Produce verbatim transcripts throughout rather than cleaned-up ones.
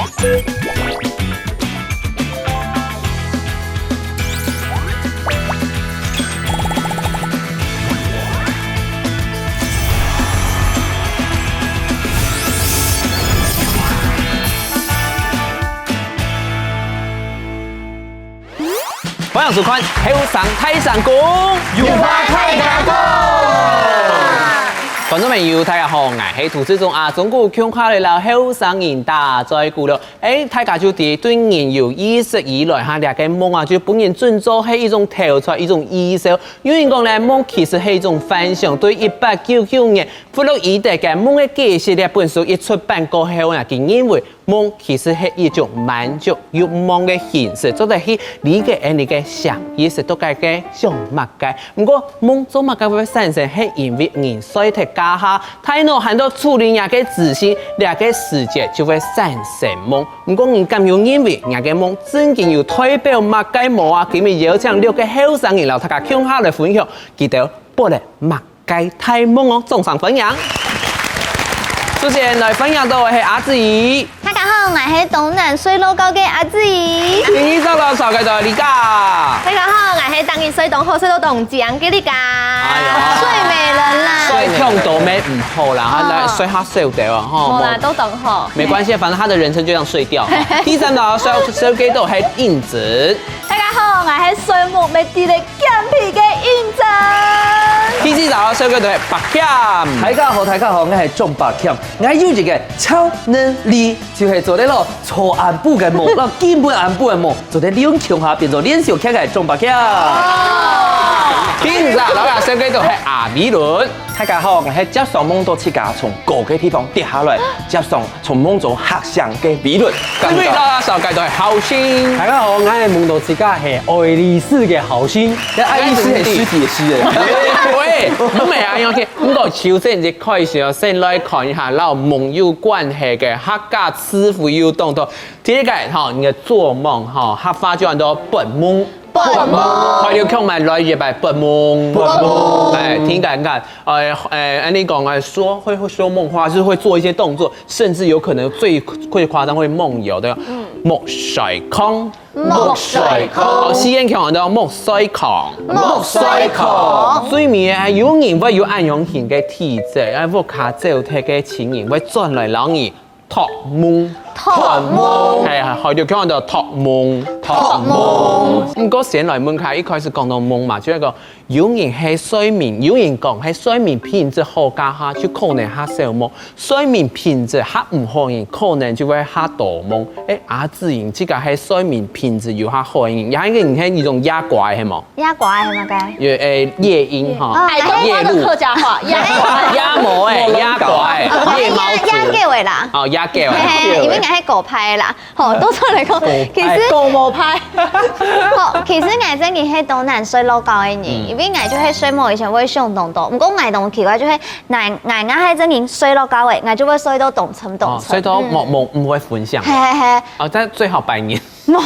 歡迎收看《後生大聲公》，有話大家講。觀眾朋友，大家好，𠊎係主持人阿忠哥，共下來摎後生人打嘴鼓了。誒，大家就知，對人有意識以來，哈，這個夢啊，就分人準做係一種偷笑，一種意思。有人講呢，夢其實係一種幻想，對一八九九年弗洛伊德个《夢个解釋》這本書一出版過後啊，佢認為 夢其實係一種滿足慾望个形式，做得去理解𠊎俚个潛意識到底个想麼个。毋過，夢做麼个會產生，係因為人睡忒加下，大腦還在處理若个資訊，這個時節就會產生夢。毋過，你敢有認為若个夢正經有代表麼个無啊？今日邀請六個後生人摎大家共下來分享，佢兜發了麼个大夢哦，掌聲歡迎！首先來歡迎到个係阿志怡。大家好，𠊎係當難睡落覺个阿志怡。第二位摎大家紹介到Lika。大家好，𠊎係逐日睡當好、睡到當靚个Lika。哎喲，睡美人啦。睡忒多乜毋好啦，哈，哦。來睡較少兜啊，吼。無啦，都當好。沒關係，反正他的人生就這樣睡掉。第三位摎大家紹介到个係映子。大家好，𠊎係睡目乜滴咧 健脾个映子。第四位紹介到个係白謙。大家好，大家好，𠊎係鍾白謙。𠊎有一個超能力，就係做得摎昨暗晡个夢，摎今晡暗晡个夢，做得利用共下變做連續劇个鍾白謙。哦。第五位摎大家紹介到个係阿美倫。大家好，𠊎係輒常夢到自家從高个地方跌下來，輒常 從夢中嚇醒个美倫。最尾摎大家紹介到个係浩信。大家好，𠊎係夢到自家係愛麗絲个浩信。該愛麗絲係屍體个屍欸。喂，毋係啊，OK。毋過首先一開始哦，先來看一下摎夢有關係个客家詞彙有當多。第一個吼，你个做夢吼，客話就安到發夢。 發夢。快點，共下來一擺發夢。發夢。哎，聽看看，呃，呃，恁呢講，哎，說，會，會說夢話，是會做一些動作，甚至有可能最，最誇張會夢遊的，嗯。目睡狂。目睡狂。哦，四縣腔安到目睡狂。目睡狂。睡眠啊，有人會有恁樣型个體質，啊，屋下走忒个親人會轉來摎你 託夢。託夢。係，係，就講到託夢。託夢。毋過先來問下，一開始講到夢嘛，就係講有人係睡眠，有人講係睡眠品質好該下，就可能較少夢；睡眠品質較毋好个人，可能就會較多夢。誒，阿志英，自家係睡眠品質有較好个人，也係一種夜怪係無？ 夜怪係麼个？夜，誒，夜鶯哈。哦，哎，都夜鹭。客家話，夜怪。夜魔誒，夜怪，哦，夜貓族。夜，夜狗誒啦。哦，夜狗誒。嘿，嘿，因為𠊎係狗派啦，吼，都出來講，其實，哎，狗毛派。吼，其實𠊎真个係當難睡落覺个人，嗯。因為𠊎就係睡目以前會想當多，毋過𠊎當奇怪，就係𠊎，𠊎，𠊎係真个睡落覺誒，𠊎就會睡到當沉當沉。哦，睡到夢，嗯。夢，毋會分享。嘿，嘿，嘿。哦，但最好白天。 無啦，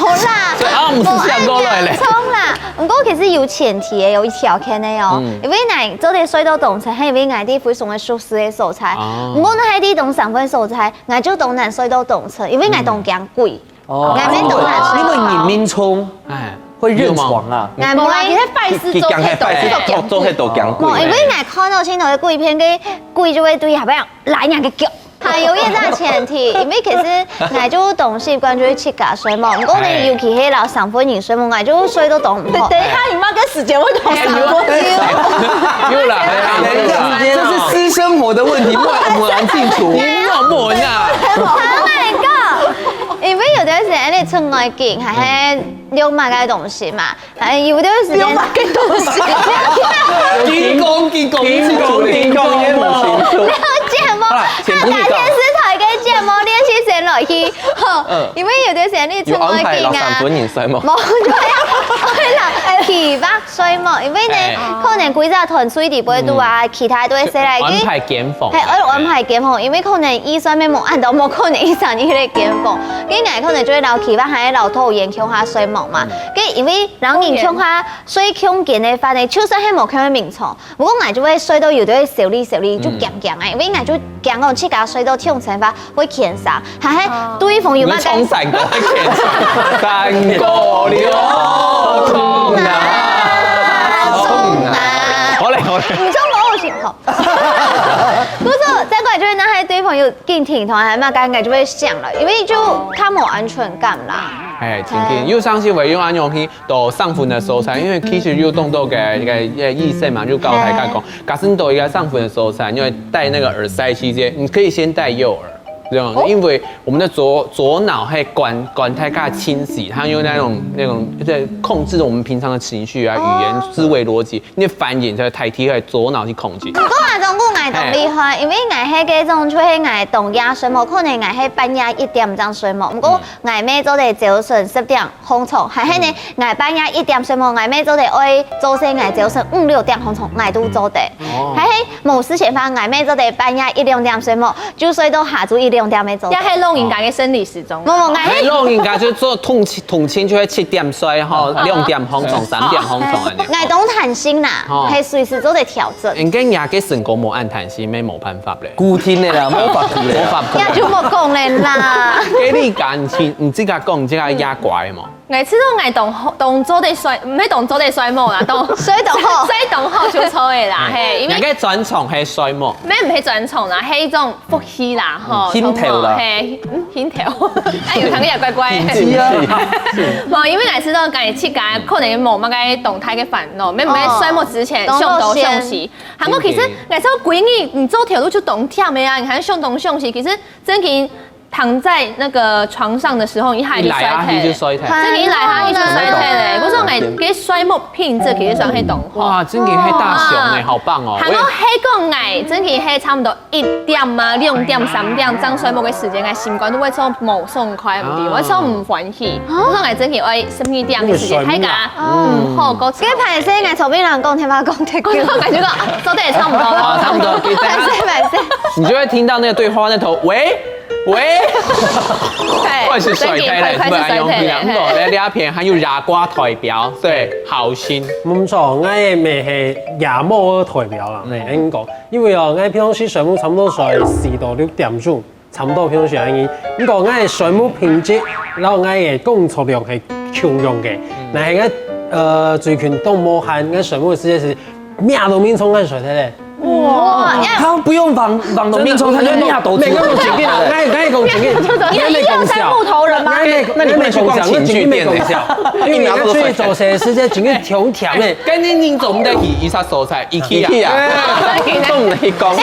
所以啊，毋係想過來咧。無恁嚴重啦。毋過其實有前提个，有一條件个哦。嗯。因為𠊎做得睡到當沉，係因為𠊎兜非常个舒適个所在。哦。毋過呢，係在當生份所在，𠊎就當難睡到當沉，因為𠊎當驚鬼。哦。𠊎乜當難睡。因為你命中哎，會認床啊。有嗎？𠊎無啦，你係壞事做，佢，佢講係壞事做，做，做，做，做驚鬼。無，因為𠊎看到盡多个鬼片，个鬼就會對後背來兩個腳。 還有一個大前提，因為其實𠊎就當習慣就係自家睡目，毋過呢，哎。尤其係摎生份人睡目，𠊎就睡到當毋好。等，等一下，你媽跟時間會同生份人。有啦，有啦。等一下，這是私生活的問題，莫，莫講清楚。你莫問啊。Oh my god！因為有段時間你出外景，還係用麼个東西嘛， 哎，有段時間。有麼个東西？金光，金光，金光，金光，金光，了解無？好啦，前提你講。客家電視台个節目練習生來去，吼，嗯。因為有段時間你出外景啊。有安排摎生份人睡目？無，對啊，對啦，去企劃睡目，因為呢，哎。可能規隻團睡裡背肚啊，其他都會睡來，安排間房。嘿，愛安排間房，因為可能預算無恁多，無可能一儕人去間房，所以𠊎可能就會摎企劃還有摎導演共下睡目嘛。嗯。所以因為摎人共下睡共間个話呢，就算係無共个眠床，毋過𠊎就會睡到有兜會燒哩燒哩，就驚驚个，因為𠊎就驚講自家睡到忒深个話， 會牽傷，還係對方有麼个？你們衝三個會牽傷，三個六衝啊，衝啊！好嘞，好嘞。你就無有情況。不過再過來就會，若係對方有緊停動，還麼个，應該就會想了，因為就較無安全感啦。哎，真的，有相信會用安全去到上分的時候才，因為其實有動作个个个醫生嘛，就教大家講，假使你到一個上分的時候才，因為戴那個耳塞期間，你可以先戴右耳。 這樣，哦。因為我們的左，左腦會管，管太大清洗，它有那種，那種在控制我們平常的情緒啊、語言、哦。思維邏輯，你的反應才代替在左腦去控制。毋過𠊎總共𠊎當厲害，因為𠊎係該種就係𠊎當夜睡目，可能𠊎係半夜一點正睡目，毋過𠊎乜做得朝晨十點䟘床，還係呢，𠊎半夜一點睡目，𠊎乜做得愛朝晨𠊎朝晨五六點䟘床，𠊎都做得。哦。還係無事情發生，𠊎乜做得半夜一兩點睡目， 就睡到下晝一兩點个鐘。這係老人家个生理時鐘。無，無，𠊎係，哎，老人家就做通勤，通勤就會七點睡吼，兩點䟘床，三點䟘床恁樣。𠊎當彈性啦，哦。係隨時做得調整。應該若个身高無恁彈性，乜無辦法咧。固定个啦，無法度咧。無法度。這就莫講咧啦。該你講，你，你自家講，你自家也乖無？ 𠊎試著𠊎當好，當做得睡，毋係當做得睡目啦，當睡當好。睡當好就著个啦，嘿，因為人家專長係睡目。乜毋係專長啦，係一種福氣啦，吼，嗯，興頭啦。嘿，嗯，興頭。哎，有聽過也怪怪。興趣啊。無，因為𠊎試著𠊎自家可能無麼个當大个煩惱，乜毋係睡目之前哦，想東想西。當好先。還過其實𠊎試著歸日你做頭路就當忝个啊，你還想東想西，其實真經 躺在那個床上的時候，你還去睡忒。一來啊，你就睡忒。真个一來啊，你就睡忒咧。嗯。不是講哎，該睡目品質其實算係當好。哇，真个係大熊哎，哇。好棒哦。還有黑講哎，真个係差不多一點啊、兩點、三點，正睡目个時間，哎，心肝都會做無爽快，毋知，啊。會做毋歡喜。啊。我講哎，真个愛十二點个時間，那個睡目啊。大家，嗯，好，夠長。該歹勢，哎，左邊人講，天媽講，太久。我講感覺到，啊，做得也差不多了。啊，差不多，可以再。歹勢，歹勢。你就會聽到那個對話那頭，喂， 喂，對，快是睡忒咧，快，快是睡忒咧，不然用不了。嘿。毋過咧，這片還有夜歌代表，對，好心。毋錯，𠊎也乜係夜貓个代表啦，嗯。嘿，恁講，因為哦，𠊎平常時睡目差不多睡四到六點鐘，差不多平常時恁樣。毋過𠊎个睡目品質，摎𠊎个工作量係共樣个。嗯。但係𠊎，呃，最近當無閒，𠊎睡目个時間係 摸到眠床𠊎睡忒咧。哇，他不用往，往到眠床，他就摸到床。沒有，沒有，正經啊，𠊎，𠊎講正經，你也一二三木頭人嗎？𠊎，那你會去逛情趣店呢？因為𠊎出去做事个時間正經忒忝咧。跟你，你做毋得去一下所在，IKEA。IKEA。哎。都毋得去講，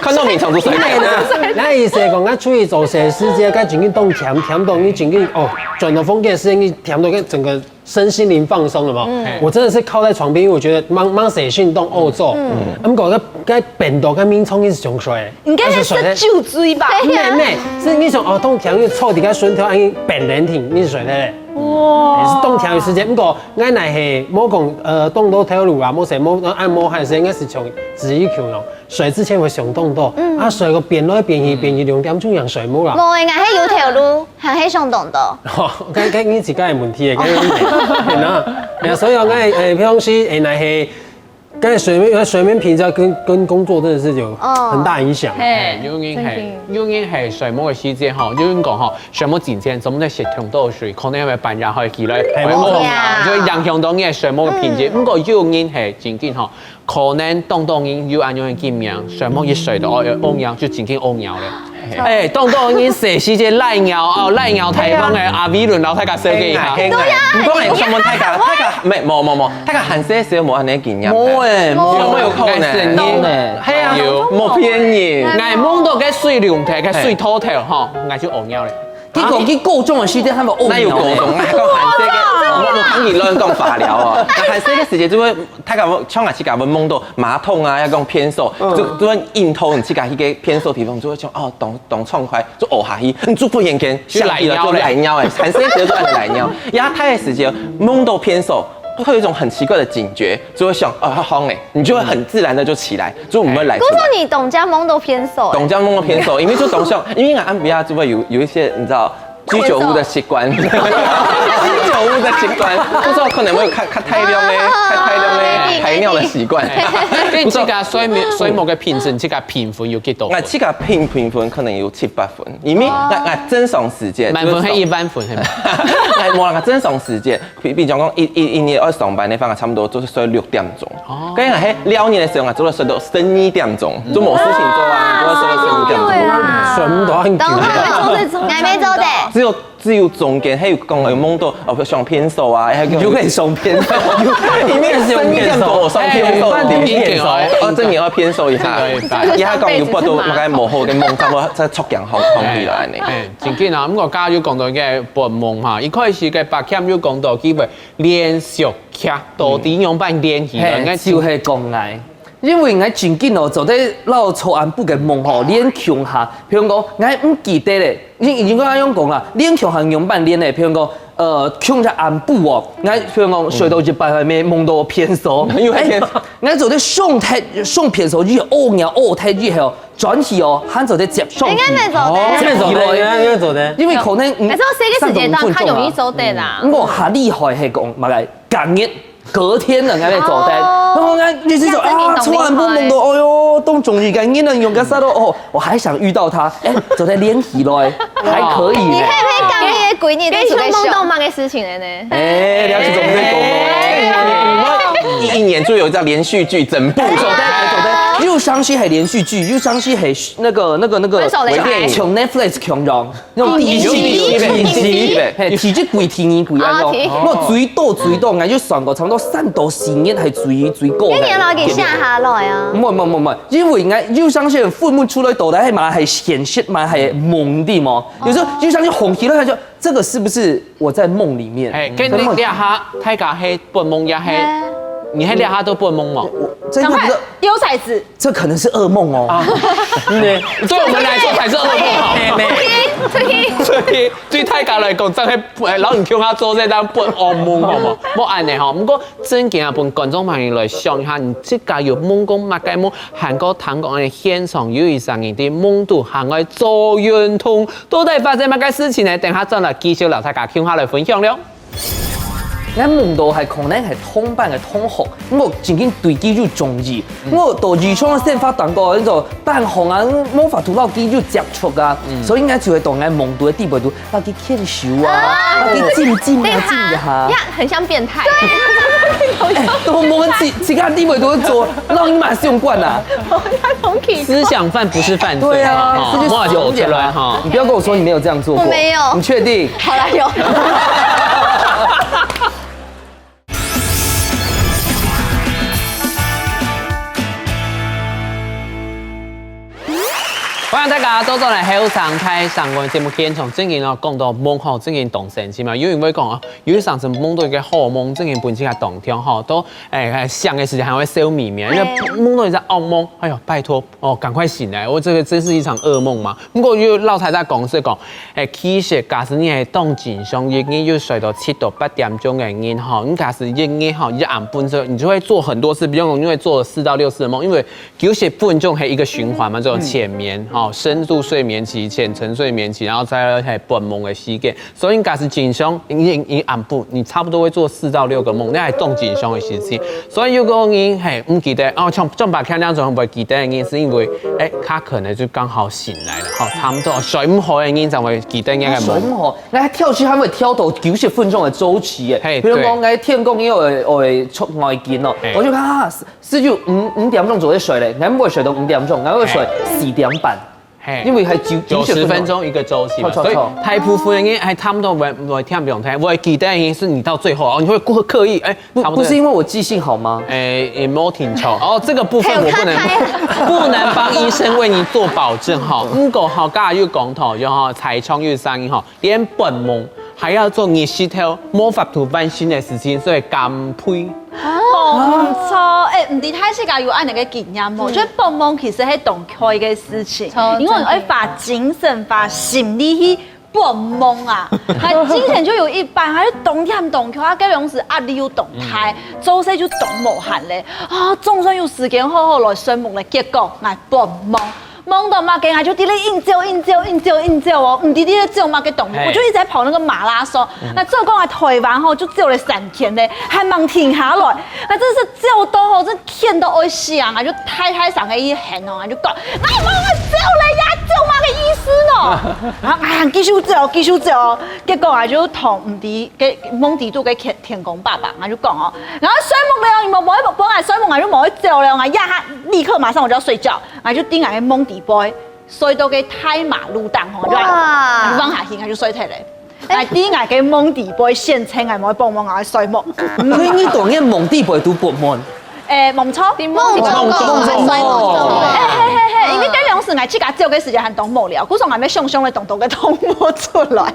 看到眠床就睡。因為呢，𠊎意思講，𠊎出去做事个時間，𠊎正經當忝，忝到你正經，哦，轉到房間个時間，你忝到个整個 身心靈放鬆了嘛。嗯。我真的是靠在床邊，因為我覺得吂，吂洗身當屙糟。嗯。啊，毋過該，該便當該眠床你係想睡，應該係食酒醉吧？還係睡咧？毋係，毋係，係你想哦，當忝你坐佇該順頭，恁樣便當挺，你係睡咧？哇。也是當忝个時間，毋過𠊎若係無講，呃，當多頭路啊，無事，無，呃，按摩還是應該係像自己求咯。 睡之前會想當多，嗯。啊，睡个變來變去，變去兩點鐘樣睡目啦。無欸，𠊎係有頭路，還係想當多。該，該你自家个問題欸，該个問題。係啊，所以哦，𠊎，欸，平常時，欸，若係，該睡眠，睡眠品質跟，跟工作真的是有很大影響。哦。嘿，有人係，真的。有人係睡目个時間吼，有人講吼，睡目之前，總係食忒多水，可能會半夜會起來，嘿，會屙尿，沒錯。就會影響到你个睡目个品質。嗯。毋過有人係正經吼， 可能當多人有恁樣个經驗，睡目一睡到，哦，屙尿就正經屙尿咧。欸，當多人細時節賴尿，哦，賴尿大王个阿偉倫摎大家紹介一下。對啊，毋過欸，想問大家，大家，沒，無，無，無，大家還細時節無恁樣經驗。無欸，無。有沒有可能？欸，係啊，有。無騙人。𠊎摸到該水龍頭，該水頭頭吼，𠊎就屙尿咧。 你講佢高中个時節，佢無屙尿呢。哪有高中？𠊎講還細个，𠊎，𠊎聽佢亂講話了哦。𠊎還細个時節就會，大家會，像𠊎自家會摸到馬桶啊，抑講便所，嗯。就，就會應酬你自家去該便所地方，就會講，哦，當，當暢快，就屙下去，你就忽然間就賴尿咧。想起來就賴尿欸，還細个時節就愛賴尿。也大个時節摸到便所，会有一种很奇怪的警觉，就会想，啊，好欸，你就会很自然的就起来，就毋會賴出來。故所你當下夢到騙手欸？當下夢到騙手，因為就當下，因為𠊎暗晡夜就會有，有一些，你知道，居酒屋的習慣，居酒屋的習慣，不知道可能會較，較大量的，較大量的排尿的習慣。所以你自家睡眠，睡眠个品質，你自家評分有幾多分？𠊎自家評，評分可能有七八分，因為𠊎，𠊎正常時間，滿分係一萬分，係無？𠊎無啦，正常時間， 比，比如講一，一，一日愛上班个話，差不多就係睡六點鐘。哦。該𠊎係尞日个時候，𠊎做得睡到十二點鐘，就無事情做啊，就會睡到十二點鐘。哇，睡毋到恁久。等會，還沒做的。只有，只有中間，還有講有夢到，哦，想騙手啊，還有你就可以想騙手。因為十二點鐘我想騙手，哎，半夜騙手。哦，這你要騙手一下。對，對。一下講有發到那個無好个夢，差不多再出鏡好，好起來呢。哎，真緊啊，毋過剛剛有講到一個發夢哈，一開始个白camp有講到，基本 連續劇到底仰般聯繫呢？嘿，就係講𠊎，因為𠊎真緊哦，做得摎昨暗晡个夢吼連共下。譬如講，𠊎毋記得咧，你已經恁樣講啦，連共下仰般連咧？譬如講，呃，共下暗晡哦，𠊎譬如講睡到一半，還沒夢到騙手，又係騙手。哎，𠊎做得想忒，想騙手，又屙尿屙忒以後，轉去哦，還做得接上去。應該沒做得。哦，沒做得，應該沒做得。因為可能，嗯，可是我這個時間段，三十五分鐘啊。他容易做得啦。嗯，我較厲害係講，麼个？ 隔日，隔天了，𠊎才做得。哦。然後呢，你是說，啊，昨暗晡夢到，哎喲，當中意个人呢，用个啥咯？哦，我還想遇到他，哎，做得聯繫來，還可以呢。你可以，可以講你的閨蜜，你是夢到麼个事情的呢？哎，了解，總在講哦。哎。你，你們一，一年就有一張連續劇，整部。做得，做得。又像是係連續劇，又像是係那個，那個，那個，分手擂台。像Netflix共樣。 那種第一季、第一季、第一季，嘿，第一季、第二季恁樣。哦，第一季。我最多最多，𠊎就算過差不多三到四日係最，最高个。該你愛摎佢寫下來啊。無，無，無，無，因為𠊎有當時分毋出來到底係嘛係現實嘛係夢的嘛。有時候有當時紅起來，他就，這個是不是我在夢裡面？哎，跟你這下大家係發夢也係，你係這下都發夢無？我，我，這個不是，趕快，有彩子。 這可能是噩夢哦。啊，對，對我們來說才是噩夢，好。對，對。所以對大家來講，正係，哎，摎你共下做這當發噩夢，好無？莫恁樣吼。毋過，正經啊，分觀眾朋友來想一下，你自家有夢過麼个夢，還過聽講恁樣現場有一儕人在夢肚還愛做運動，到底發生麼个事情呢？等下轉來繼續摎大家共下來分享了。 𠊎夢到係可能係同班个同學，𠊎真經對佢有中意。𠊎到日常个生活當中，該種單項啊，無法度摎佢有接觸啊，所以𠊎就會到𠊎夢肚个底背肚，摎佢牽手啊，摎佢親親啊，親一下。呀，很像變態。哎，都無自，自家底背肚做，摎你嘛相關啊。 思想犯不是犯罪，對啊，哈，這就莫走出來哈。你不要跟我說你沒有這樣做過。我沒有。你確定？好啦，有。歡迎大家倒轉來後生大聲公个節目現場，正經哦，講到夢吼，正經當神奇嘛。有人會講啊，有一儕人夢到一個好夢，正經分自家當暢吼，都，哎，哎，想个時間還會笑眯眯，因為夢到一隻惡夢，哎喲，拜託， 哦，趕快醒來！我這個真是一場噩夢嘛。毋過又老太太講是講，哎，其實假使你係當正常，一日又睡到七到八點鐘个人吼，你假使一日吼，一暗晡之後，你就會做很多事，比如講你會做四到六次的夢，因為九十分鐘係一個循環嘛，這種淺眠，吼，深度睡眠期、淺層睡眠期，然後再來發夢的時間。 所以假使正常，你，你暗晡，你差不多會做四到六個夢，該係當正常个事情。所以如果你，嘿，毋記得，哦，像，像白天那種會記得个人，是因為，哎，他可能就剛好醒來了，吼，差不多，睡毋好个人才會記得該個夢。睡毋好，該跳去還會跳到九十分鐘个週期耶。嘿，比如講，對。該天光因為會，會出外景哦，嘿。我就看啊，四，四就五，五點鐘左右睡咧，該毋會睡到五點鐘，該會睡四點半。 嘿。因為係九，九十分鐘一個週期嘛，九十分鐘。所以大部分个人還差不多會，會聽毋懂，會記得个人是你到最後哦，你會故，刻意，哎，不，差不多。不是因為我記性好嗎？哎，也沒有聽錯。哦，這個部分我不能，還有看開。不能幫醫生為你做保證哈。毋過哈，剛才有講到，有哈，彩虹有聲音哈，連發夢還愛做日時頭無法度完成个事情，所以減肥。 哦，毋錯，哎，毋知大自家有恁樣个經驗無？嗯。就發夢其實係當開个事情，錯，因為愛花精神、花心力去發夢啊！𠊎之前就有一擺，𠊎就當忝當𤸁，啊，該當時壓力又當大，做事就當無閒咧。啊，總算有時間好好來睡目咧，結果𠊎發夢，夢到麼个，𠊎就在該硬走、硬走、硬走、硬走哦，毋知在該走麼个東西，嘿。我就一直在跑那個馬拉松。那照講啊，台灣吼就走了三天咧，還吂停下來，那真是走到吼，真 譴到愛死啊！𠊎就大大聲个一喊哦，𠊎就講：「哎，莫再走了呀，走麼个意思呢？」然後啊，繼續走，繼續走。結果啊，就同毋知个夢裡肚个天天公伯伯，𠊎就講哦，然後睡目了，你們莫莫愛睡目，𠊎就莫愛走了，𠊎這下立刻馬上我就要睡覺，𠊎就在𠊎个夢裡背，睡到个大馬路頂吼，就哇，𠊎就往下去，𠊎就睡忒了。 哎，在𠊎个夢裡背，現在𠊎無幫忙，𠊎睡目。所以你當个夢裡背都發夢。哎，無錯，夢中夢中夢中夢。哎，嘿嘿嘿，因為該當時𠊎自家走个時間還當無聊，故所𠊎愛想像个當多个動物出來，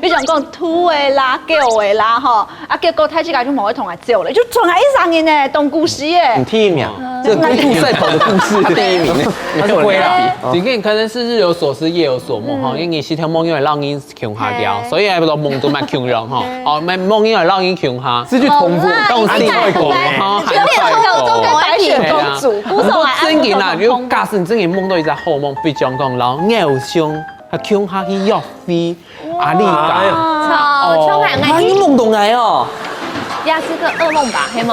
比如講兔仔啦、狗仔啦吼，啊，結果大自家就無愛同𠊎走了，就剩𠊎一儕人呢，當可惜耶。你第一名，這龜兔賽跑的故事第一名，他是龜啦。今天可能是日有所思，夜有所夢哈，因為你是條夢，因為讓你 共下掉，嘿。所以還不如夢都蠻共樣吼。嘿。哦，夢，夢裡來讓你共下。這就同步，哦，當時另外一個，哦，還有另外一個。白雪公主，不過正經啦，如果假使你真的夢到一隻好夢，比如講，然後偶像，還共下去約會，阿里嘎。哎呀。哦，像恁樣。啊，你夢到𠊎哦。也是個噩夢吧，係無？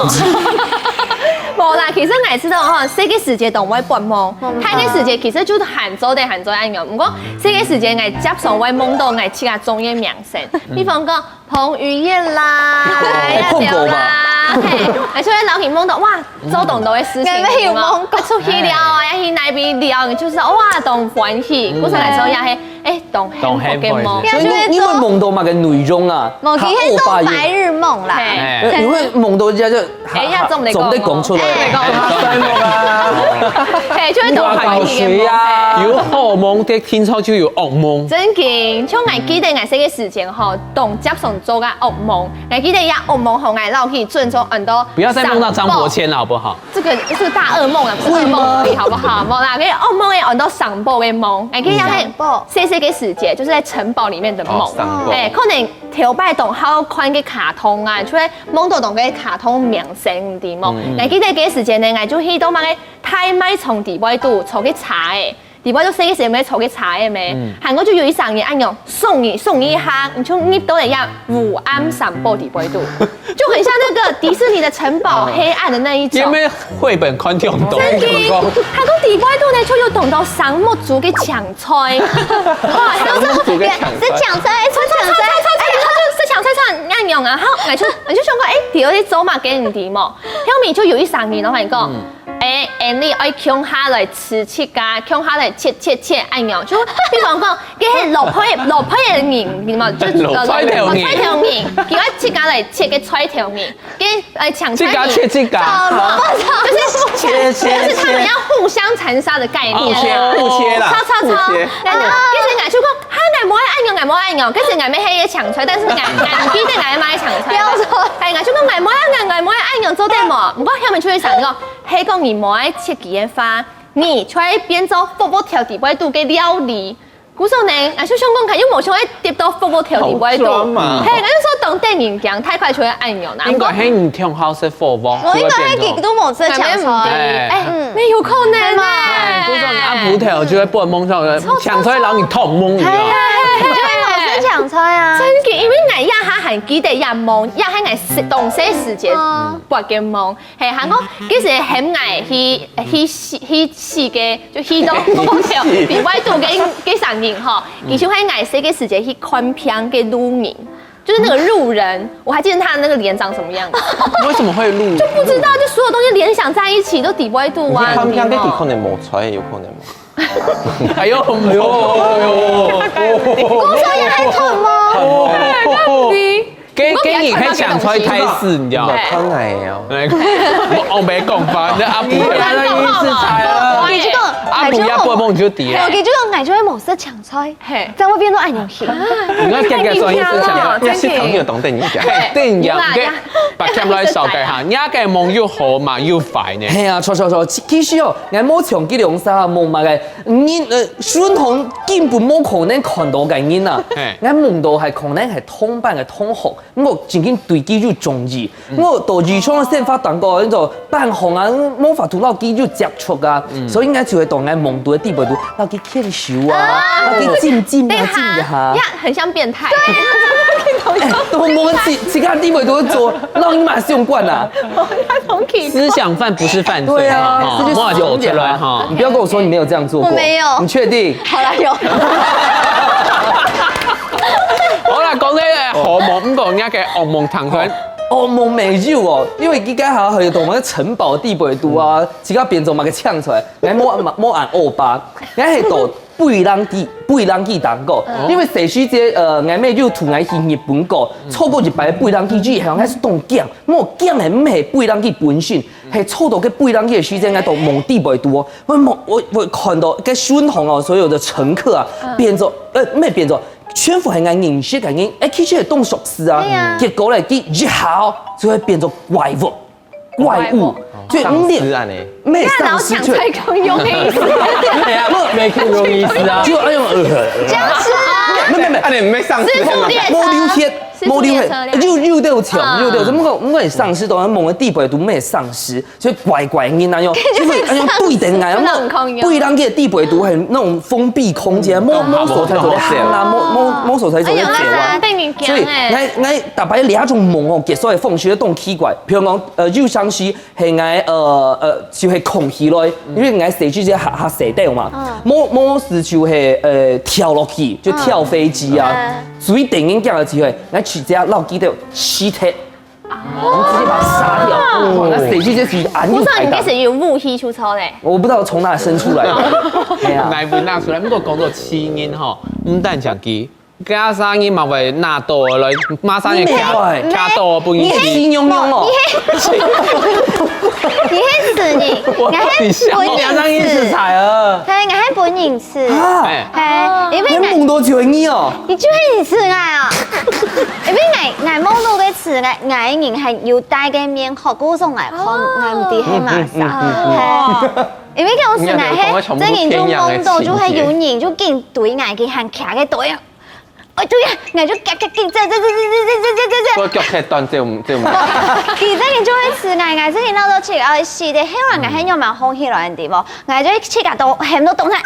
無啦，其實𠊎知道吼，細个時節都會發夢，大个時節其實就還做得還做得恁樣。不過細个時節，𠊎輒常會夢到𠊎自家中意个明 星，比方講彭于晏啦，哎，碰狗吧。啦，嘿，而且會老是夢到哇，做當多个事情，有無？出去尞啊，要去哪位尞，就是哇，當歡喜，故所來說也係，哎，當幸福个夢。所以你，你會夢到麼个內容啊？無，其實都白日夢啦。嘿。你會夢到一下就，哎呀，總得講，總得講出來。哎，講出來。嘿，就會當歡喜个夢。有好夢的，聽說就有惡夢。 正經，像𠊎記得𠊎細个時節吼，當輒常做个惡夢。𠊎記得這惡夢吼，𠊎老去準做很多。不要再夢到張伯謙了，好不好？這個是大噩夢了，不是噩夢而已，好不好？無啦，該惡夢个很多城堡个夢。𠊎記得該城堡。細細个時節，就是在城堡裡面的夢。哦，城堡。哎，可能頭擺當好看个卡通啊，就會夢到當个卡通明星，對無？嗯。𠊎記得該時節呢，𠊎就去到麼个大賣場裡背肚坐个車仔。 裡背肚細个時節毋係坐个車仔咩？嗯。還過就有一儕人恁樣送你，送你一下，你就入到了這烏暗城堡裡背肚，就很像那個迪士尼的城堡，黑暗的那一種。因為繪本看聽毋懂。正經，還過裡背肚呢，就有當多生目珠个青菜。哇，就是，是青菜，是青菜。哎，它就是青菜，青菜，恁樣啊。然後𠊎就，𠊎就想講，哎，到底做麼个你知無？後面就有一儕人，然後跟你講， 哎，恁樣愛共下來食自家，共下來切切切，恁樣。就比方講，該係落配，落配个人，你嘛，就，落配頭人。落配頭人，佢愛自家來切个菜頭人，該，哎，搶菜人。自家切自家。就是搶，切，切，就是他們要互相殘殺的概念。互切，互切啦，擦，擦，擦。互切。然後，其實𠊎就講，哈，𠊎無愛恁樣，𠊎無愛恁樣，可是𠊎乜係愛搶菜，但是𠊎，𠊎毋記得𠊎愛買搶菜。不要說。哎，𠊎就講，𠊎無愛恁樣，𠊎無愛恁樣，做得無？毋過後面就會想講， 係講你無愛切佢个話，你就會變做佛佛跳裡背肚个料理。故所呢，𠊎就想講，看又無想愛跌到佛佛跳裡背肚。好抓馬哦。嘿，𠊎就說當得人驚，大概就會恁樣啦。應該係你忒好食佛佛，我應該係佢都無食青菜。哎，嗯。沒有可能呢。哎，故所你阿婆跳就會發夢，像搶菜，然後你痛夢一樣。嘿，嘿，嘿，嘿，就係無食青菜啊。真个，因為𠊎這下還記得這夢，這係𠊎當細時節發个夢。 嘿，還過，其實喊𠊎去，去試，去試个，就去到佛佛跳裡背肚个，个聲音吼，佢就喊𠊎細个時節去看病个路人，就是那個路人，我還記得他那個臉長什麼樣子。為什麼會路人？就不知道，就所有東西聯想在一起，都裡背肚啊。你看病个地方可能無出來，有可能嗎？哎呦，哎呦，哎呦。故所也還痛嗎？哦，到底 該，該你還想出來開始，你知道嗎？看來哦。哎，我，我沒講吧，那阿婆，你看那意思才啊。你這個，阿婆要發夢就跌。我跟你講，哎，就會無食青菜，嘿，正會變到恁樣形。你看，結結所以是這樣，真的。你係朋友懂得你講。嘿，等一下，有啦，OK，呀。把cam來掃開哈，你个夢又好嘛又壞呢？係啊，錯錯錯，其其實哦，𠊎無像佢兩儕夢嘛个，你呃，順風根本無可能看到个人啊。嘿。𠊎夢到係可能係同班个同學， 毋過正經對佢有中意。嗯。𠊎到日常个生活當中，該種半紅啊，無法度摎佢有接觸啊，嗯。所以𠊎就會到𠊎夢到个地方肚，摎佢牽手啊，啊。摎佢親親啊，等一下，親一下。等一下，很像變態。對啊，怎麼可以同，哎，都無自，自家地方肚做，摎你嘛相關啊。我要同佢。思想犯不是犯罪，對啊，哈，這就是莫走出來哈。你不要跟我說你沒有這樣做過。我沒有。你確定？好啦，有。 好啦，講到好夢，毋過人家个惡夢談看。惡夢沒有哦，因為佢該下去到麼个城堡地背肚啊，自家變做麼个青菜，𠊎無無恁惡霸，𠊎係到飛行機，飛行機當中，因為細時節呃，𠊎姆有㧡𠊎去日本過，坐過一擺飛行機以後，𠊎係當驚，無驚个毋係飛行機本身，係坐到該飛行機个時間，𠊎到夢地背肚哦，𠊎夢𠊎𠊎看到該順風哦，所有的乘客啊，變做呃，毋係變做。 全部係𠊎認識个人，哎，其實係當熟事啊。對啊。結果咧，佢一下就會變做怪物，怪物，就喪屍恁呢。毋係喪屍，就，你看老薑菜共樣个意思。對啊，無，無共樣意思啊。就哎喲，呃，僵屍。沒有沒有沒有，啊，你沒喪屍，自助列車。無流血，自助列車無流血，有有兜像，啊。有兜像，毋過毋過喪屍，當然夢个地背肚毋係喪屍。 所以怪怪个人啊，用，就是哎呀，對等啊，不能空用。不然个地背肚很那種封閉空間，無無所在做得行啊，無無無所在做得走啊。哎呀，那是被你講欸。所以，𠊎𠊎逐擺這種夢哦，結束个方式當奇怪。譬如講，呃，有當時係𠊎呃呃，就係空起來，因為𠊎細時節較較細兜嘛，無無時就係呃跳落去，就跳飛機啊，所以等人驚个時候，𠊎直接落去就死忒。 我們直接把它殺掉。哇，那誰去這局俺又抬槓？不是啊，你這時有武器出操嘞？我不知道從哪生出來的。哎呀，哪一部拿出來？不過講到七年吼，毋單淨佢，加上你嘛會拿刀來，馬上就卡卡刀分你去。你是牛牛哦。你是，你是死你，我到底想，你是本人死。加上你是彩儿。對，你是本人死。啊，哎，因為你夢到就係你哦。你就係你死哎啊！ 因為𠊎𠊎夢到个時，𠊎𠊎人還有戴个面殼，故所𠊎看，𠊎毋知係麼儕。係，因為當時𠊎係真人就夢到，就係有人就緊對𠊎，佢還徛个對啊。哦，對啊，𠊎就遽遽緊走走走走走走走走走。我腳踢斷，走毋走毋。佢真人就會死，𠊎𠊎真人鬧到自家愛死个，後來𠊎係仰般好起來个地方，𠊎就自家都喊到當大啊！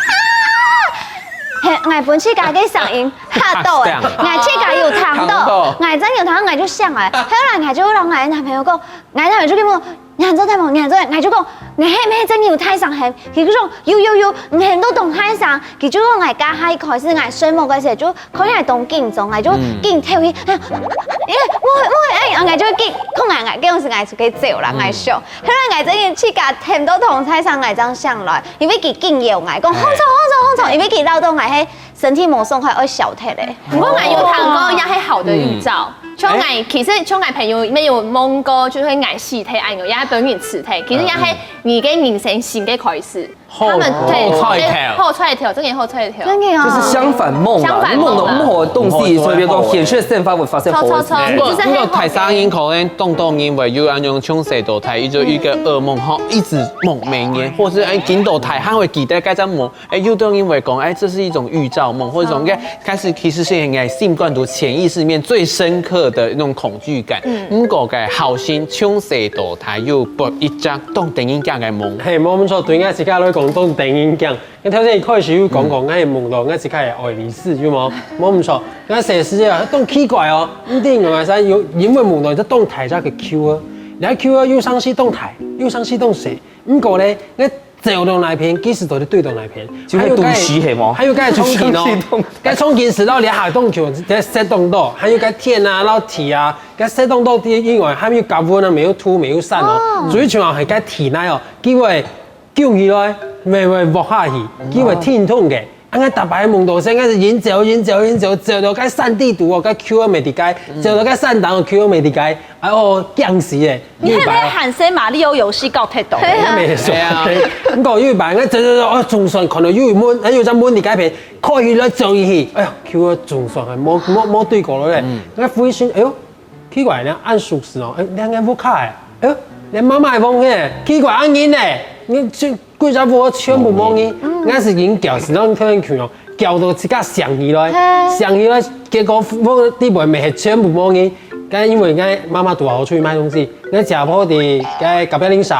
係，𠊎分自家个聲音嚇到欸，𠊎自家有聽到，𠊎真有聽到，𠊎就醒來。後來𠊎就摎𠊎男朋友講，𠊎男朋友就跟我，你還做大夢，你還做，𠊎就講，你係毋係真有大聲喊？佢就講，有有有，你喊到當大聲。佢就講𠊎加下開始，𠊎睡目个時候就開始當緊張，𠊎就緊跳起，哎呀，我我哎，𠊎就緊，講𠊎𠊎，該時𠊎就可以走啦，𠊎想。後來𠊎真个自家喊到當大聲，𠊎正醒來。 因為佢緊搖𠊎，講放鬆放鬆放鬆，因為佢鬧到𠊎係身體無爽快，愛消忒咧。毋過𠊎有聽過，也係好的預兆。像𠊎，其實像𠊎朋友也有夢過，就係𠊎死忒恁樣，也係本人死忒，其實也係你个人生新个開始。他們對，好彩頭。好彩頭，真的好彩頭。真的啊。就是相反夢啦，相反夢啦。你夢到不好的東西，所以變講現實生活會發生好的事情。錯錯錯，不過，就是很好。不過大聲音可能當多人會有恁樣從細到大，就一個噩夢吼，一直夢每年，或是哎，緊到大，還會記得該隻夢。 哎，有兜人會講，哎，這是一種預兆夢，或者一種應該開始其實是應該心肝肚潛意識裡面最深刻的那種恐懼感。嗯。毋過个好心從細到大有發一隻當得人驚个夢。嘿，無毋著，對𠊎自家來講當得人驚。𠊎頭先一開始有講過，𠊎个夢到𠊎自家个愛麗絲，有無？無毋著，𠊎細時啊，當奇怪哦，毋知𠊎係有因為夢到一隻當大隻个球啊，該球啊又生死當大，又生死當細。毋過咧，𠊎 走到哪片，其實都係對到哪片。就係東西係無？還有該个場景哦，該場景係到這下當久，該設當多，還有該天啊，到地啊，該設當多地以外，還有高溫啊，沒有土，沒有山哦，主要就係該地泥哦，佢會降起來，會會落下去，佢會停動个。啊，𠊎逐擺夢到係，𠊎係緊走緊走緊走，走到該山底肚哦，該Q毋知該，走到該山頂哦，Q毋知該，哎喲，驚死咧！你係毋係還細馬里奧遊戲搞忒多？哎，沒錯。哎呀。毋過有一擺，𠊎走走走，哦，總算看到有一門，哎，有隻門在該片，開起來走入去，哎呀，Q總算還無無無對過了咧。𠊎忽然間，哎喲，奇怪呢，恁熟識哦，哎，兩個屋下哎，哎喲，連媽媽个房間，奇怪，恁人呢，你去 歸隻屋全部無人，𠊎係緊噭，係當可能窮哦，噭到自家醒起來，醒起來，結果屋裡背乜係全部無人。該因為𠊎媽媽堵好出去買東西，𠊎姐婆在該隔壁鄰舍，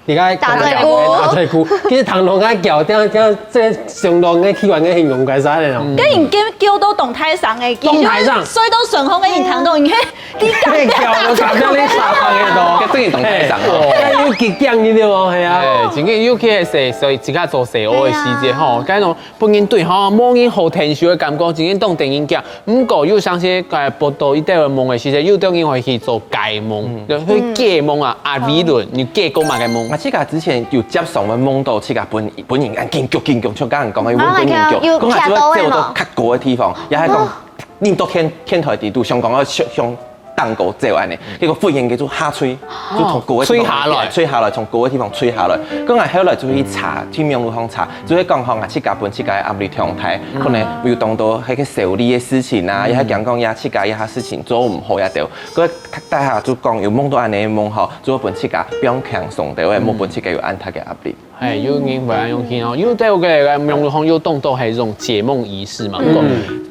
在該打嘴鼓。打嘴鼓，其實聽到𠊎噭，聽聽這想到𠊎奇怪个形容該啥个哦。跟你叫叫到當大聲个，當大聲。睡到順風个人聽到，你看 你敢你叫我隔壁鄰舍聽得到。這真个當大聲哦。哎，有幾驚你對無？係啊。哎，真个尤其係細，所以自家做細學个時節吼，該種分人對吼，無人好𢯭手个感覺，真个當得人驚。毋過有像係該報到一兜个夢个時節，有兜人會去做解夢，就去解夢啊，壓理論，你解過麼个夢？啊，自家之前有接上个夢到自家本本人緊噭緊噭，像剛剛講个，有本人噭，講下就會走到較高个地方，也係講 你到天天台底肚，想講要向向頂高走恁呢，結果忽然間就下垂，就從高个地方吹下來。吹下來，從高个地方吹下來。過後後來就去查，去網路上查，就係講吼，啊，自家分自家个壓力忒大，可能有當多該个修理个事情啊，也係講講呀，自家一下事情做毋好呀，對。過大家就講有夢到恁呢个夢吼，就會分自家放輕鬆，對，莫分自家有恁大个壓力。 哎，有人會恁樣去哦，有兜个網路上有當多係一種解夢儀式嘛，毋過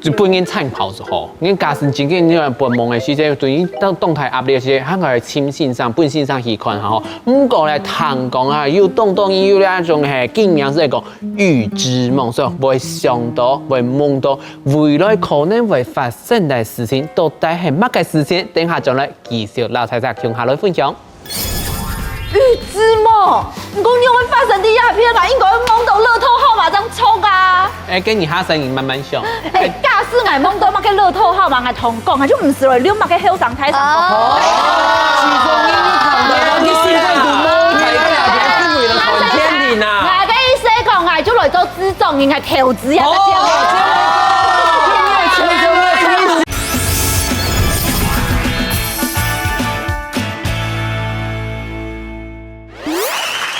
就分人參考就好。人假使真个你發夢个時節，對於當當大壓力个時節，還愛請先生，分先生去看下吼。毋過咧，聽講啊，有當多人有那種係經驗係講預知夢，所以會想到，會夢到未來可能會發生个事情，到底係麼个事情？等下轉來繼續摎大家共下來分享。 預知夢，毋過仰會發生在這片啊？應該會夢到樂透號碼正著啊！哎，該你下聲音慢慢想。哎，假使𠊎夢到麼个樂透號碼，𠊎同你講，𠊎就毋使來溜麼个後生大聲公。哦。其實你有看到，你身份都無，你在那邊是為了賺錢的呐。𠊎个意思講，𠊎就來做製作人，𠊎投資啊，大家。哦，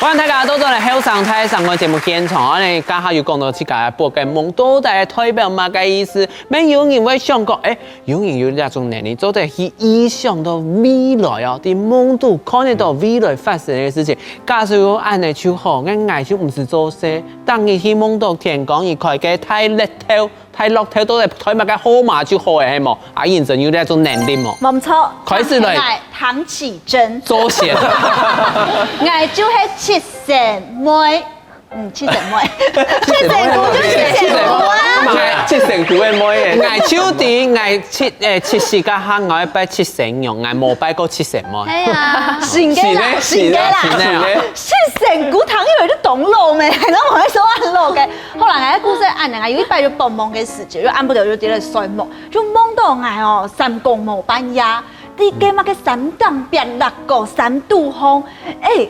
歡迎大家倒轉來後生大聲公个節目現場。啊，你剛剛有講到自家發个夢到底代表麼个意思？乜有人會想講，哎，有人有這種能力，做得去預想到未來哦，在夢肚看得到未來發生个事情。假使有恁呢就好，𠊎𠊎就毋使做事，當日去夢到天光日開个大樂透， 大樂透到底開麼个號碼就好个，係無？啊，認真有這種能力無？無錯，開始來。𠊎唐啟真。做仙。𠊎就係七仙妹。嗯，七仙妹。七仙姑就七仙姑啊。七仙姑个妹耶。𠊎就知，𠊎七，誒，七十个下，𠊎愛拜七仙娘，𠊎無拜過七仙妹。係啊。信个啦，信个啦。信个，信个。七仙姑聽起來就當老咩，還能還說恁老个。 好啦，𠊎个故事恁呢，𠊎有一擺就發夢个時節，就暗晡頭就在該睡目，就夢到𠊎哦，三更無半夜，在該麼个三更壁落个山肚項，哎，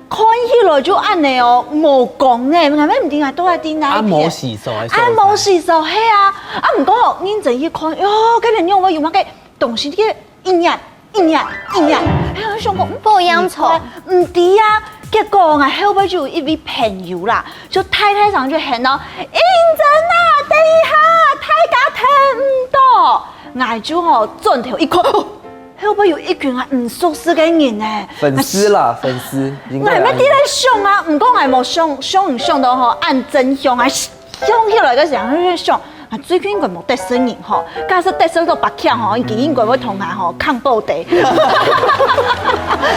看起來就恁呢哦，無光呢，𠊎乜毋知𠊎到底在哪一片。啊，無事做，啊，無事做，係啊，啊，毋過哦，認真去看，喲，該片仰會有麼个東西，該 一眼一眼一眼，哎呀，想講，嗯，火焰草。毋知啊。結果𠊎後背就有一位朋友啦，就大大聲就喊咯：「英珍啊，等一下，大家聽毋到。」𠊎就吼轉頭一看，哦，後背有一群啊毋熟識个人呢。粉絲啦，粉絲，應該來。𠊎乜在該想啊，毋過𠊎無想，想毋想到吼，恁真相啊， 想起來个時候，𠊎就想，啊，最近應該無得失人吼，假使得失到別強吼，佢應該會同𠊎吼，囥布袋。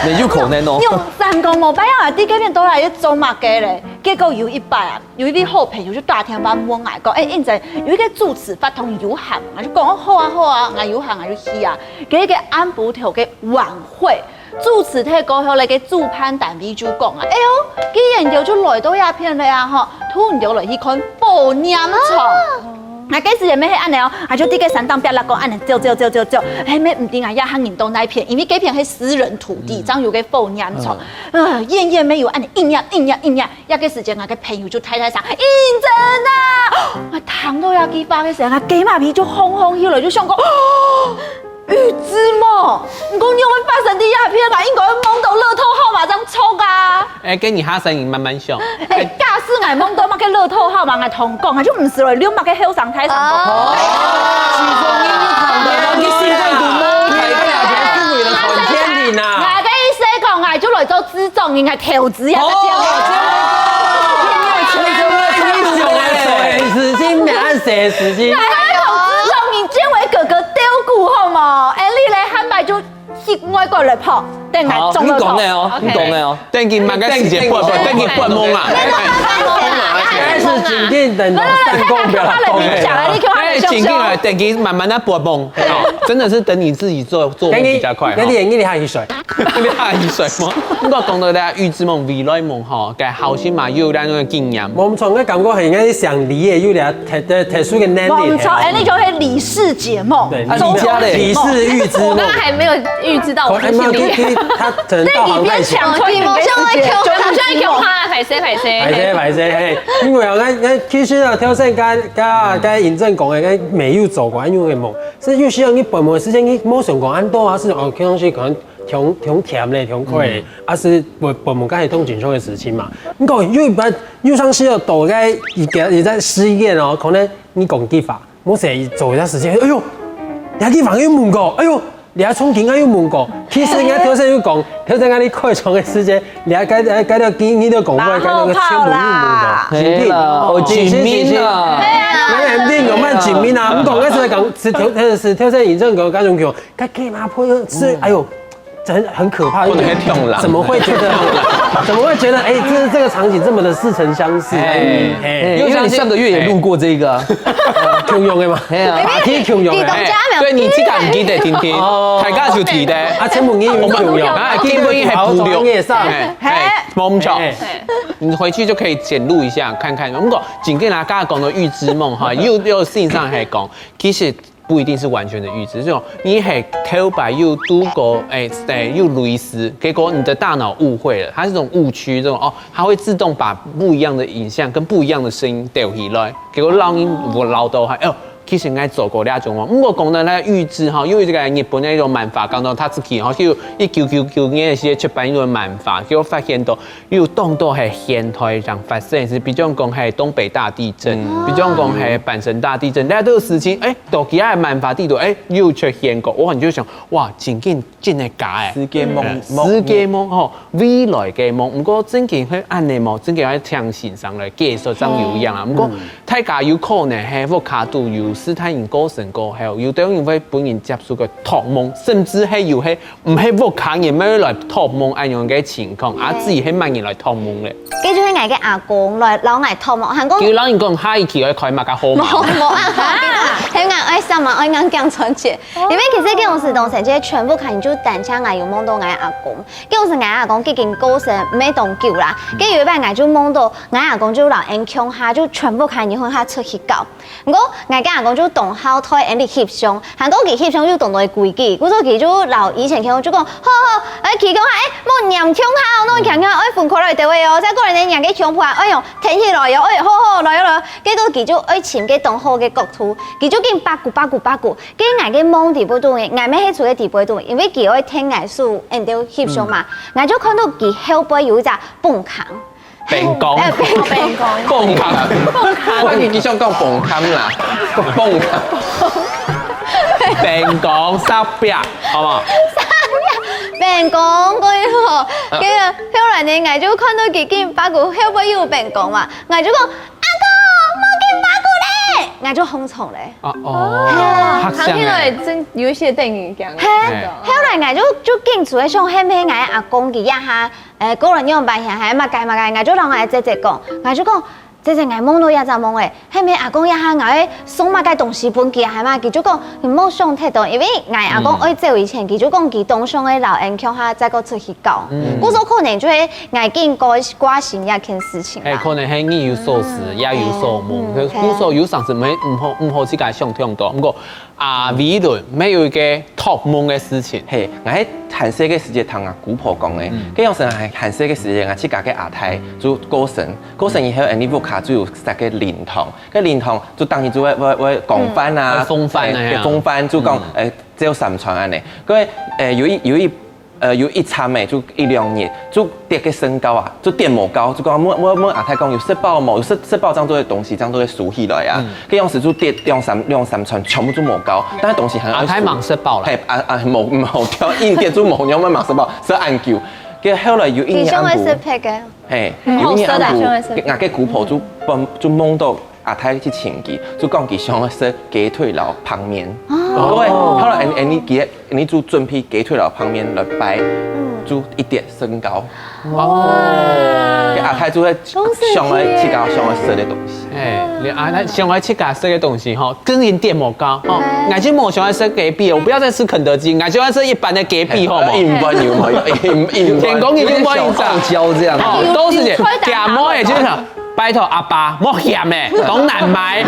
也有可能哦。用三公無拜啊，在該片到底做麼个咧？結果有一擺啊，有一位好朋友就打電話問𠊎講：「哎，英珍，有一個主持活動有閒無？」𠊎就講：「好啊，好啊，𠊎有閒，𠊎就去啊。」該個暗晡頭个晚會， 主持忒過後咧，該主辦單位就講啊：「哎喲，既然你兜就來到這片了啊，吼，同你兜來去看寶念場。」𠊎該時節乜係恁仔哦，𠊎就在該山頂壁壢角恁仔走走走走走，係乜毋知𠊎這下人到哪片，因為該片係私人土地，正有該火焰場，呃，遠遠乜有恁仔一𥍉一𥍉一𥍉，這个時節𠊎个朋友就大大聲：「英珍啊！」𠊎聽到這句話个時節，𠊎雞嫲皮就轟轟起來，就想講，預知夢，毋過仰會發生在這片啊？應該夢到樂透號碼正著啊！哎，該你下聲音慢慢想。哎，假使𠊎夢到麼个樂透號碼，𠊎同講，𠊎就毋使來撩麼个後生大聲公。其實你有看到，你心肝肚無大个，還是為了賺錢的呐。𠊎个意思講，𠊎就來做製作人，𠊎投資呀，這个節目。事情，明暗事情。哎，同製作人建伟哥哥鬥鼓好無？哎，你來，下擺就去外國來拍，等𠊎中了頭。你講个哦，你講个哦。等佢麼个時間發布，等佢發夢啊！但是今天等到三公不要動你講啊，你講啊，哎，請進來，等佢慢慢的發夢，哦，真的是等你自己做做夢比較快哈。那你你你還去睡？你還去睡嗎？不過講到大家預知夢、未來夢哈，該好心嘛，又有那種經驗。我們從該感覺很應該是想理解，有點特特特殊的能力。我們從哎，那就會理事解夢，對，呃中國理事預知夢。我剛剛還沒有預知到我可能嘛，是第第他可能道行太小。想出一個我現在給我怕，歹勢歹勢。歹勢歹勢，嘿，因為啊，那那其實啊，挑戰跟跟跟尹正講的，那沒有做過，因為夢是有時候你本夢時間你沒想過，很多啊是哦，看上去可能挺挺甜的，挺快的，啊是本本夢該係挺正常的事情嘛。你講有一般有上時候到該一個你在實驗哦，可能你講地方，某些做一下時間，哎呦，你地方又夢過，哎呦。 你還衝緊啊又問過，其實人家頭先有講，頭先跟你開場的時間，你還該該該條經，你都講過，該那個全部又問過，係啦，哦，證明啊，那肯定有辦證明啊。不過那時候講是頭是頭先尹正講，該種講，該可以嗎？不是，哎呦，很很可怕，不能太痛了怎麼會覺得？怎麼會覺得？哎，这这个场景这么的似曾相识，哎，因为你上个月也录过这个，共用的嘛，哎呀，马屁共用的。哎，对你自家唔記得聽聽，大家就記得。啊，全部英语共用，啊，基本音係補了。也上。哎，哎，冇錯。你回去就可以檢錄一下，看看。如果緊跟大家講到預知夢哈，又又事實上係講，其實不一定是完全的預知，這種你係頭擺有讀過，哎，對，有類似，結果你的大腦誤會了，它是一種誤區，這種哦，它會自動把不一樣的影像跟不一樣的聲音調起來，結果讓你我老到還，哎呦，其實應該做過那種哦。不過講到那預知哈，因為這個日本的一種漫畫當中，他自己哈，就一九九九年的時候出版一個漫畫，結果發現到 有當多係現代上發生，係比如講係東北大地震，比如講係阪神大地震，這兜事情，哎，到其他个漫畫底肚，哎，又出現過，哇，你就想，哇，真經真个假个？世界夢，世界夢吼，未來个夢，毋過真經係恁呢無，真經愛聽先生來解說正有影啊。毋過大家有可能係屋下肚有時大人過身過後，有兜人會分人接受个託夢，甚至係有係 毋係屋下人乜來託夢恁樣个情況，啊，自己係麼人來託夢咧？該就係𠊎个阿公來摎𠊎託夢，還講佢摎你講下一期愛開麼个號碼？無無恁好，係𠊎愛想嘛，愛硬頸賺錢。因為其實該時當時，這全部可能就單淨𠊎有夢到𠊎阿公。該時𠊎阿公已經過身，毋係當久啦。該有一擺𠊎就夢到𠊎阿公就摎𠊎共下，就全部可能分佢出去搞。 毋過，𠊎个阿公就當好代𠊎翕相，還過佢翕相又當多規矩，故所佢就摎以前共下就講，好好，哎，佢講下，哎，莫黏共下哦，摎共下愛分開來兜仔哦，再過來呢，黏个共下，哎喲，挺起來喲，哎，好好，來喲來喲，結果佢就愛尋个當好个角度，佢就緊八股八股八股，該𠊎个夢底背肚呢，𠊎乜係坐个底背肚，因為佢愛挺𠊎手，𠊎兜翕相嘛，𠊎就看到佢後背有一隻崩坑。 冰工，哎，冰工，崩坑，我你你想講崩坑啦，崩坑，冰工石壁，好不好？冰工過以後，跟住後來呢，𠊎就看到佢緊八股，後背有冰工嘛，𠊎就講：「阿公，莫緊八股咧！」𠊎就䟘床咧。啊哦，嚇聽起來聲欸！真有一些電影感。嘿，後來𠊎就就緊出來想，係毋係𠊎阿公佢一下 誒，過了兩百天還麼个麼个，𠊎就摎𠊎姐姐講，𠊎就講，姐姐，𠊎夢到一隻夢誒，係毋係阿公一下𠊎愛送麼个東西分佢，係嘛？佢就講，你莫想忒多，因為𠊎阿公愛走以前，佢就講佢當想愛摎𠊎共下再過出去搞。嗯。故所可能就係𠊎緊掛掛心這件事情啦。誒，可能係日有所思，夜有所夢，嗯，故所有常時毋好毋好毋好自家想忒多。毋過阿偉倫乜有一個託夢个事情。嘿，𠊎係還細个時節聽阿姑婆講个，該樣時還細个時節，𠊎自家个阿太就過身，過身以後，𠊎屋下就有設个靈堂，該靈堂就當然就會會會供飯啊，供飯啊，供飯就講誒，朝三餐恁呢。該誒有一有一 呃，有一餐誒，就一兩日，就跌个身高啊，就跌無高，就講問問問阿太講有食飽無？有食食飽正做个東西，正做个收起來啊。該樣時就跌兩三兩三餐，全部就無高，但係東西還阿太忙食飽啦。嘿，啊啊，無無掉，一跌就無，你要慢慢食飽，食恁久。該後來有一日暗晡，佢想愛食別个，嘿，有一日暗晡，𠊎个姑婆就夢就夢到 阿太去尋佢，就講佢想愛食雞腿摎泡麵。哦。對，後來𠊎𠊎佢佢就準備雞腿摎泡麵來拜，就一跌身高。哇！該阿太就會想愛自家想愛食个東西。誒，你阿太想愛自家食个東西吼，正經跌無高吼。𠊎就無想愛食雞髀，我不要再吃肯德基，𠊎就愛食一般的雞髀，好無？一般有無？一一般。天公已經幫你找。有點小傲嬌這樣。哦，都是這樣。假模也就是 拜託阿爸，莫嫌誒，當難買。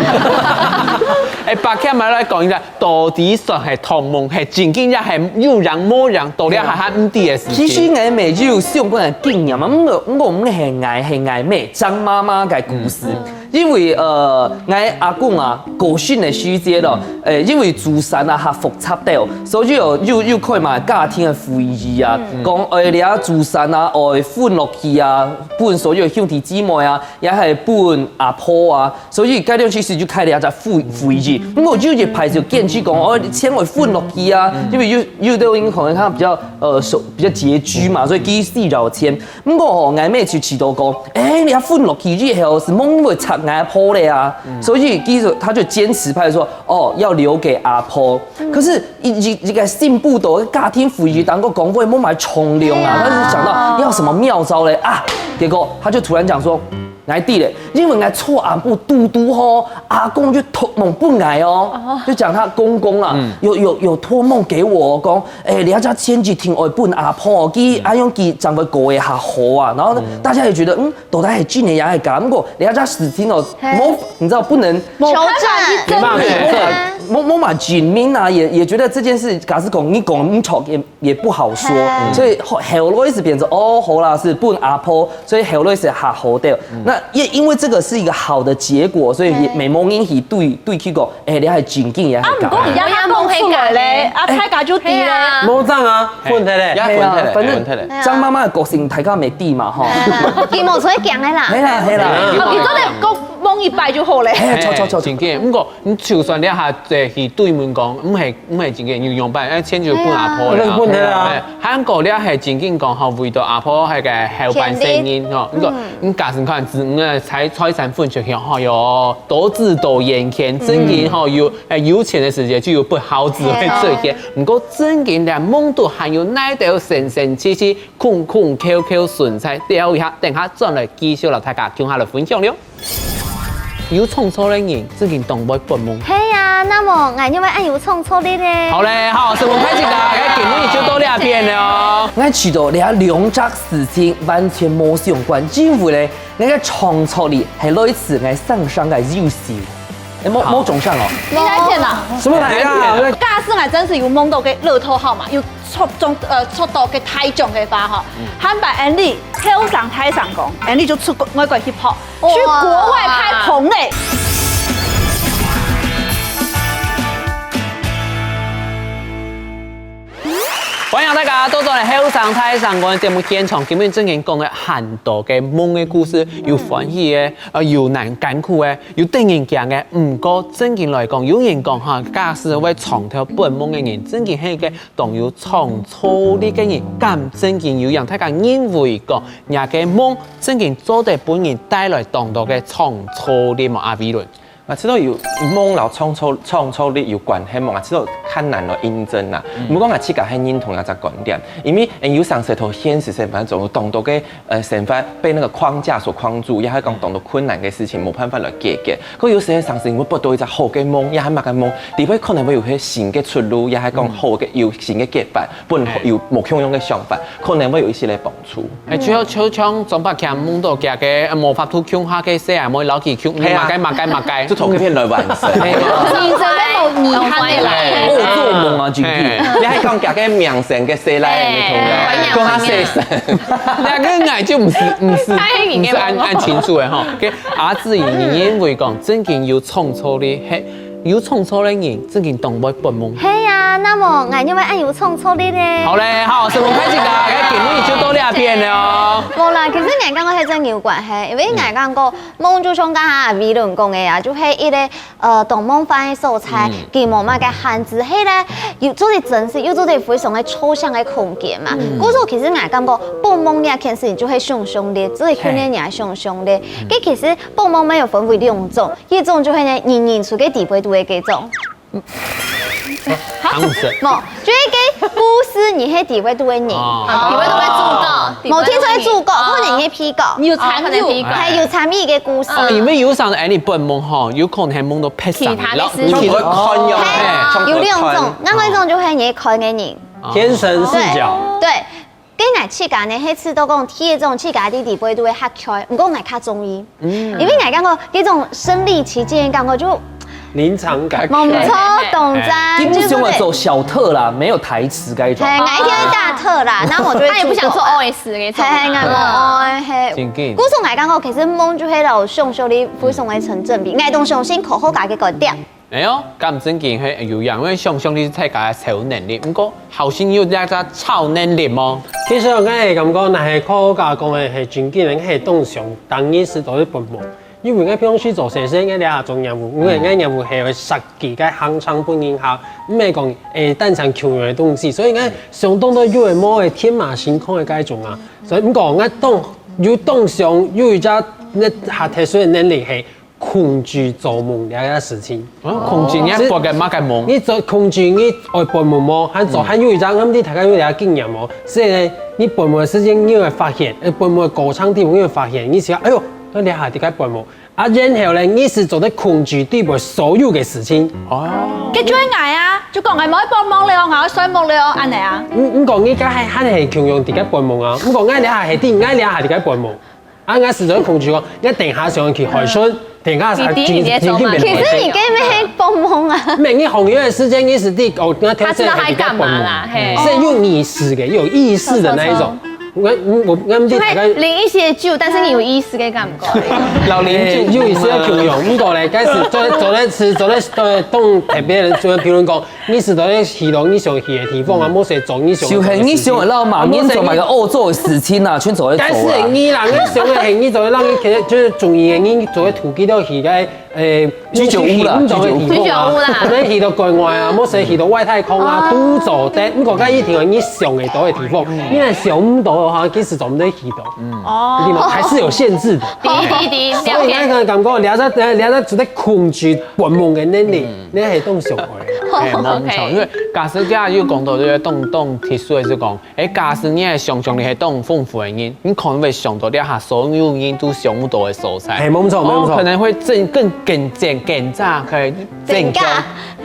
誒，伯謙來來講一下，到底算係託夢，係正經也係有影無影，到底還還毋知个事情。其實𠊎乜有相關个經驗啊，毋過毋過毋係𠊎係𠊎姆張媽媽个故事。因為呃，𠊎阿公啊過身个時節咯，誒，因為祖產啊較複雜兜，所以哦又又開嘛家庭个會議啊，講誒，這祖產啊愛分落去啊，分所有兄弟姊妹啊， 也係分阿婆啊，所以該段時間就開了一隻會會議。毋過有一派就堅持講，哦，錢愛分落去啊，因為有有兜人可能佢比較呃手比較拮據嘛，所以佢需要錢。毋過吼，𠊎姆就知道講，誒，你分落去以後係無人會插𠊎阿婆咧啊，所以佢就他就堅持派說，哦，要留給阿婆。可是一一一個信不過，家庭會議當中講話無麼重量啊，他就想到要什麼妙招咧啊，結果他就突然講說， 𠊎知咧，因為𠊎昨暗晡堵堵吼，阿公就託夢分𠊎哦，就講他公公啊，有有有託夢給我講，誒，這隻錢一定愛分阿婆，佢恁樣佢正會過得較好啊。然後呢，大家也覺得，嗯，到底係真个也係假？毋過這隻事情哦，無，你知道不能，無辦法去證明啊。無無無嘛證明啊，也也覺得這件事，假使講你講毋著，也 也不好說，所以後後來就變成哦，好啦，係分阿婆，所以後來就較好兜。那也因為這個是一個好的結果，所以也無人去對對佢講，誒，你還真經也還假。啊，毋過人家阿公出來咧，啊，大家就知咧。無錯啊，分忒咧，也分忒咧，反正分忒咧。張媽媽个個性大家毋知嘛吼。佢無出去講个啦。係啦係啦，哦，佢做得講夢一擺就好咧。係，著著著著。真經，毋過你就算這下去對門講，毋係 毋係真經有樣般，誒，錢就分阿婆了。係啊。分佢啊。誒，還過這係真經講吼，為著阿婆該個後半生人吼，你講，你假使看子女个財財產分出去吼，有多子多孫，真經吼，有誒有錢个時節就有不孝子會出現。毋過真經連夢到還有哪兜神神奇奇、空空竅竅存在，等一下，等下轉來繼續摎大家共下來分享了。 有創造个人，真經當會發夢。係啊，那麼𠊎因為恁有創造力呢。好咧，好，承蒙大自家，該今日就到這片了哦。𠊎知道這兩隻事情完全無相關，因為咧，𠊎个創造力係來自𠊎上上个遊戲。誒，無無中上哦。你哪一片啊？什麼來啊？假使𠊎真係有夢到个樂透號碼，有 抽中，呃，抽到个大獎个話吼，坦白恁呢，後生大聲講，恁呢就出國外國去跑，去國外拍棚嘞。歡迎大家倒轉來後生大聲公个節目現場，今日正經講个還多个夢个故事，有歡喜个，呃，有難艱苦个，有得人驚个。毋過正經來講，有人講哈，假使會創造發夢个人，正經係一個 當有創造力个人，敢正經有影，大家認為講，若个夢正經做得分人帶來當多个創造力無？阿偉倫。𠊎知道有夢摎創造創造力有關係無？𠊎知道較難來印證啦。毋過𠊎自家係認同這隻觀點，因為有成時同現實生活中有當多个呃生活被那個框架所框住，也係講當多困難个事情無辦法來解決。可有時候成時你會發到一隻好个夢，也係麼个夢，裡背可能會有些新个出路，也係講好个有新个解法，本來有無共樣个想法，可能會有一些个幫助。 哎，就像就像張伯強夢到佢个呃無法度共下个細阿妹，摎佢共，係啊，麼个麼个麼个，就同佢片來完成。認真个無遺憾个啦。惡做夢啊，真的。你還講佢个名聲个細倈，你同佢講下細聲。那个𠊎就毋係毋係毋係恁恁清楚个吼。OK，阿志怡，你認為講正經有創造力，係 有創造个人，正經當會發夢。係啊，那麼𠊎因為恁有創造力呢。好咧，好，承蒙大家，該今日就到這片了哦。無啦，其實𠊎感覺係真有關係，因為𠊎感覺夢就像剛剛阿偉倫講个啊，就係一個呃當夢幻个所在，佢無麼个限制，係咧又做得真實，又做得非常个抽象个空間嘛。故所其實𠊎感覺發夢這件事情就係想像力，做得訓練人个想像力。該其實發夢乜有分為兩種， 一種就係呢，人人出个地位都會該種。行神。無，就係該故事你係地位都會人。哦。地位都會主角，無，聽說係主角，哦，可能你係配角。你有參與。哦，可能配角。還有參與个故事。哦，因為有時候，哎，你發夢吼，有可能還夢到別人，其他个事情。然後你去看，嘿，有兩種，另外一種就係你看个人。哦。天神視角。對。對。 該𠊎自家呢，係試著講第一種自家在裡背都會嚇𤸁，毋過𠊎較中意。因為𠊎感覺這種身臨其境个感覺就臨場感。無錯，當讚，基本上會做小特啦，沒有台詞該種。嘿，𠊎一定會大特啦，那我就會他也不想做O S那種。嘿，嘿，𠊎無愛，嘿。真緊。故所𠊎感覺其實夢就係摎想像力非常个成正比，𠊎當相信科學家个觀點。 哎喲，敢正經係有影，因為想像力係大家个超能力，毋過好像有這隻超能力無？其實𠊎个感覺，若係科學家講个係正經个，係當想當日時都係發夢。因為𠊎平常時做事，𠊎這下做業務，因為𠊎業務係會設計个行程分人客，毋係講誒單純共樣个東西，所以𠊎想當多有个無个天馬行空个該種啊。所以毋過𠊎當有當想有一隻那較特殊个能力係 控制做夢這個事情。哦，控制你發个麼个夢？你做控制你愛發夢無？還做還有一張，𠊎毋知大家有這個經驗無？所以呢，你發夢个時間你會發現，誒，發夢个過程裡面你會發現，你想，哎喲，𠊎這下在該發夢。啊，然後呢，你係做得控制裡背所有个事情。哦。該就係𠊎啊，就講𠊎無愛發夢了，𠊎愛睡目了，恁呢啊。毋，毋過你該還還係共樣在該發夢啊，毋過𠊎這下係在，𠊎這下在該發夢。 啊，𠊎係做得控制講，𠊎等下想去海脣，等下想去，你知你在做麼个？去去去海脣。其實你根本係發夢啊。毋係，你䟘起來个時間，你係在，哦，那條線還在該發夢。他知道他在幹嘛啦，嘿。是有意識个，有意識的那一種。我我我們就大概就會啉一些酒，但是你有意識个感覺。老啉酒，誒，有意識个共樣，毋過咧，該係做得做得係做得呃，當特別个，就比如講， 你係做得去到你想去个地方啊，無事做你想做个事情。就係你想得到嘛，啊，你做麼个愛做个事情啊，全做得做啊。但是你啦，你想个係你做得讓你可能就是中意个，你做得突擊到去个，誒，居酒屋啦，你想去个地方啊，居酒屋啦。可能去到國外啊，無事去到外太空啊，哦。都做得。毋過該一定愛你想得到个地方，你若想毋到个話，其實做毋得去到。哦。一定嘛，還是有限制的。對對對，所以那個感覺，了解了解，做得控制發夢个能力。 你係當想愛。嘿，無毋著，OK。因為假使這下有講到這個當當特殊个係講，誒，假使你个想像力係當豐富个人，你可能會想到這下所有人都想毋到个所在。嘿，無毋著，無毋著。哦，可能會增更更增更加个增強，增加。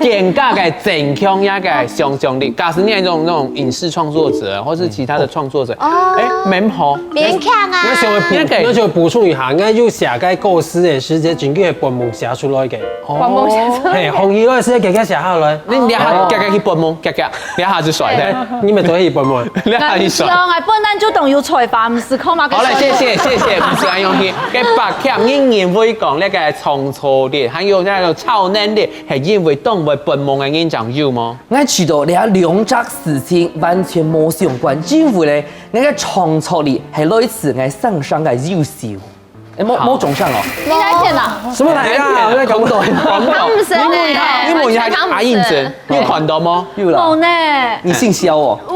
增加个增強這個想像力。假使你係那種那種影視創作者，或是其他的創作者，哦。誒，蠻好。 勉強啊。𠊎想要補，你可以。𠊎想要補充一下，𠊎有寫該故事个時節，真个係發夢寫出來个。發夢寫出來。嘿，䟘起來个時節，遽遽寫下來。你這下遽遽去發夢，遽遽，這下就睡咧。你乜做得去發夢？這下去睡。𠊎毋想，𠊎本來就當有才華，毋係靠麼个。好了，謝謝謝謝，毋係恁樣去。該柏強，你認為講那個創造力，還有那個超能力，係因為當會發夢个人正有無？ 𠊎覺得這兩隻事情完全無相關，因為咧，𠊎个創造力係來自𠊎生成个優秀。誒，無，無中上哦。你哪一片啊？什麼來啊？我在搞不懂。搞不懂。你問一下，你問一下阿英姐，你有看到嗎？有啦。無呢。你姓蕭哦。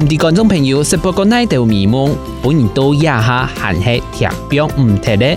毋知觀眾朋友識發過哪兜美夢，分人到這下還係貼放毋忒咧？